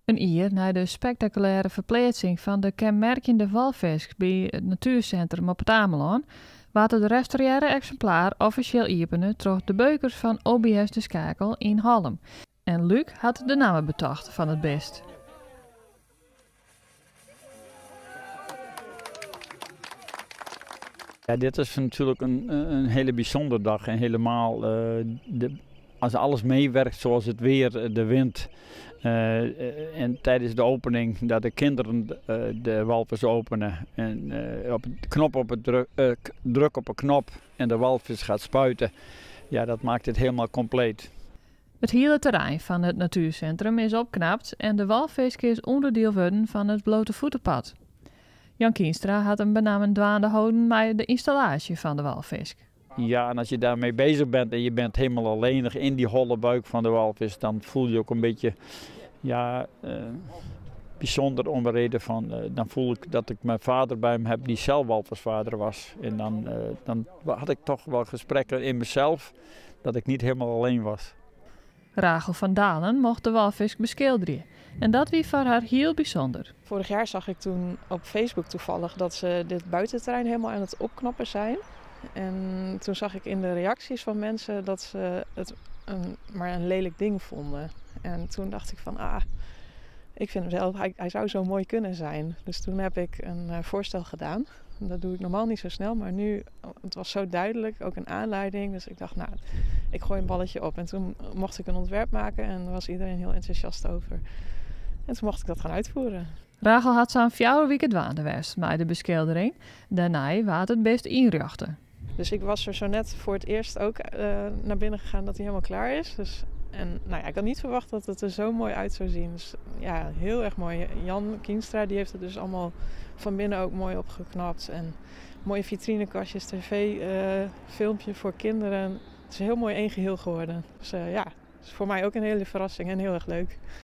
In jier nei de spektakulêre ferpleatsing fan de kenmerkjende walfisk by it natuersintrum op It Amelân waard it restaurearre eksimplaar offisjeel iepene troch de beukers fan OBS De Schakel yn Hollum. En Luc hat de namme betocht fan it bist. Ja, dit is natuurlijk een hele bijzondere dag. En helemaal als alles meewerkt zoals het weer, de wind. En tijdens de opening dat de kinderen de walvis openen. En op de knop op het druk, druk op een knop en de walvis gaat spuiten. Ja, dat maakt het helemaal compleet. It hiele terrein fan it natuersintrum is opknapt en de walfisk is ûnderdiel wurden fan it blote voetenpad. Jan Kienstra hat him benammen dwaande holden mei de ynstallaasje fan de walfisk. Ja, en als je daarmee bezig bent en je bent helemaal alleenig in die holle buik van de walvis, dan voel je ook een beetje, ja, bijzonder om de reden van, dan voel ik dat ik mijn vader bij me heb die zelf walvisvaarder was. En dan had ik toch wel gesprekken in mezelf dat ik niet helemaal alleen was. Rachel van Dalen mocht de walfisk beskilderje en dat wie foar har hiel bysûnder. Vorig jaar zag ik toen op Facebook toevallig dat ze dit buitenterrein helemaal aan het opknappen zijn. En toen zag ik in de reacties van mensen dat ze het maar een lelijk ding vonden. En toen dacht ik van, ik vind hem zelf, hij zou zo mooi kunnen zijn. Dus toen heb ik een voorstel gedaan. Dat doe ik normaal niet zo snel, maar nu, het was zo duidelijk, ook een aanleiding. Dus ik dacht, ik gooi een balletje op. En toen mocht ik een ontwerp maken en daar was iedereen heel enthousiast over. En toen mocht ik dat gaan uitvoeren. Rachel hat sa'n 4 wike dwaande west mei de beskildering. Dêrnei waard it bist ynrjochte. Dus ik was er zo net voor het eerst ook naar binnen gegaan dat hij helemaal klaar is. Ik had niet verwacht dat het er zo mooi uit zou zien. Dus heel erg mooi. Jan Kienstra die heeft het dus allemaal van binnen ook mooi opgeknapt. En mooie vitrinekastjes, tv filmpje voor kinderen. Het is een heel mooi één geheel geworden. Dus het is voor mij ook een hele verrassing en heel erg leuk.